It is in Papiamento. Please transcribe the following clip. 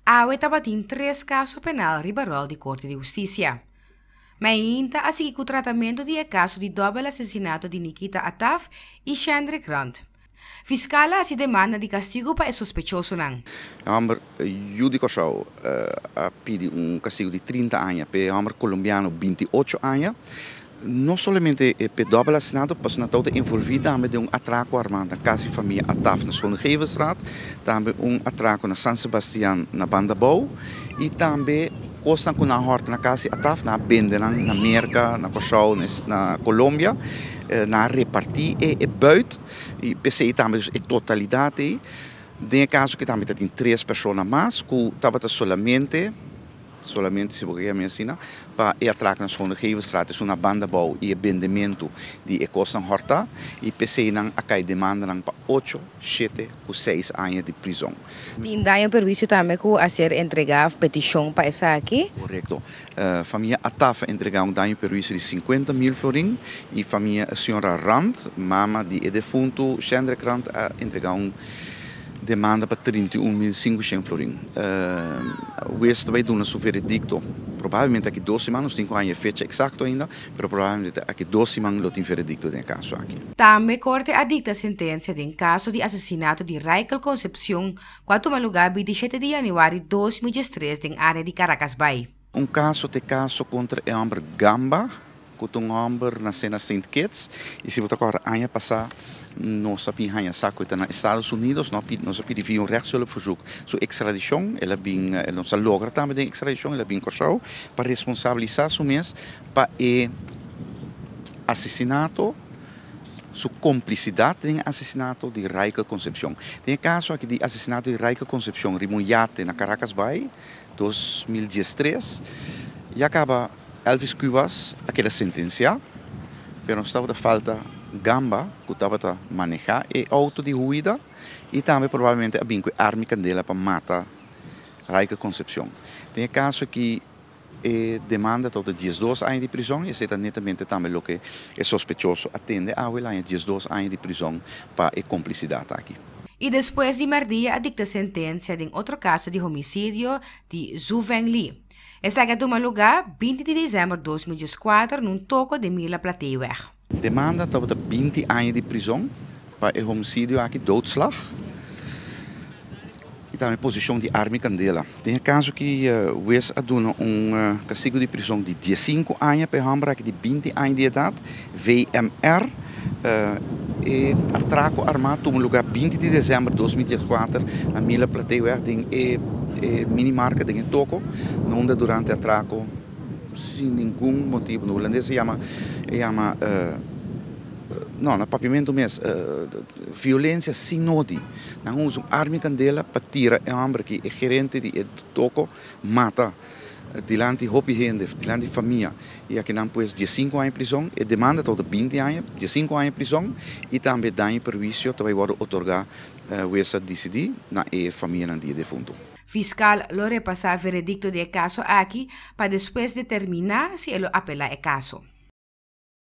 Awe tabatin tres kaso penal riba ròl di Korte di Hustisia. Mainta a sigui ku tratamentu di e kaso di dòbel asesinato di Nikita Attaf i Shendrick Rand. Fiskal a hasi demanda di kastigu pa e sospechosonan. E hòmber yu di Kòrsou a pidi un kastigu di 30 aña pa e hòmber kolombiano 28 aña. No solamente p'e dòbel asesinato, pasobra nan tabata envolví tambe den un atrako armá na kas di famia Attaf na Schonegevelstraat, tambe un atrako na San Sebastian na Bandabou i tambe kosnan ku nan a hòrta na kas di Attaf nan a bende nan na Merka, na Kòrsou, na Colombia. Nan a repartí e buit i p'esei tambe e totalidat ei. Den e kaso aki tambe ta tin tres persona mas ku tabata solamente. Solamente si bo ke yama asina, pa e atrako na Schonegevelstraat esun na banda abou i e bendementu di e kosnan hòrtá i p'esei nan a kai demandanan pa ocho, shete ku seis aña di prizon. Tin daño perwisio tambe ku a ser entregá petishon pa esaki. Korekto. Famia Attaf a entregá un daño perwisio di 50.000 florin i famia señora Rand, mama di e defuntu Shendrick Rand a entregá un demanda pa 31.500 florin. Hues ta bai duna su veredikto probablemente aki 2 siman, nos tin ku haña e fecha eksakto ainda, pero probablemente aki 2 siman lo tin veredikto den e kaso aki. Tambe korte a dikta sentensia den kaso di asesinato di Raikel Concepcion ku a tuma lugá 27 di yanüari 2013 den área di Caracasbaai. Un kaso ta e kaso kontra e hòmber Gamba, ku ta un hòmber nasé na Saint Kitts, i si bo ta kòrda aña pasá nos a bin haña sa ku e ta na Estados Unidos, no a pidi nos a pidi via un rechtshulpverzoek su ekstradishon, el a bin nos a logra tambe den ekstradishon, el a bin Kòrsou pa responsabilisá su mes pa e asesinato, su komplisidat den e asesinato di Raikel Concepcion. Den e kaso aki di asesinato di Raikel Concepcion riba un yate na Caracas Bay, 2013, ya kaba Elvis Cubas a keda sentensiá, pero nos tabata falta Gamba ku tabata manehá e outo di huida i tambe probablemente a bin ku e arma i kandela pa mata Raikel Concepcion. Den e kaso aki e demanda tabata 12 aña di prizòn i esei ta netamente tambe loke e sospechoso a tende awe el haña 12 aña di prizòn pa e komplisidat aki. I despues di mèrdia a dikta sentensia den otro kaso di homisidio di Zhu Feng Li. Esaki a tuma lugá 20 di desèmber 2014 na un toko den Mila Plateeweg. Demanda tabata 20 aña di prizon pa e homicidio aki, doodslag, i tambe posishon di arma i kandela. Den e kaso aki hues a duna un kastigu di prizon di 15 aña pa e hòmber aki di 20 aña di edat, VMR. E atrako armá tuma lugá 20 di desèmber 2014 na Mila Plateeweg den e minimarket den e toko, na unda durante atrako sin ningun motibu, na hulandes e yama e yama no na papiamentu mes violensia sin nodi. Nan usa un arma i kandela pa tira e hòmber aki, e gerente di e toko mata dilanti hopi hende, dilanti famia. I akinan pues 15 aña prizòn, e demanda tabata 20 aña, 15 aña prizòn i tambe daño i perwisio ta bai wòrdu otorgá, hues a disidí, na e famianan di e defuntu. Fiskal lo repasá veredikto di e kaso aki pa despues determiná si e lo apelá e kaso.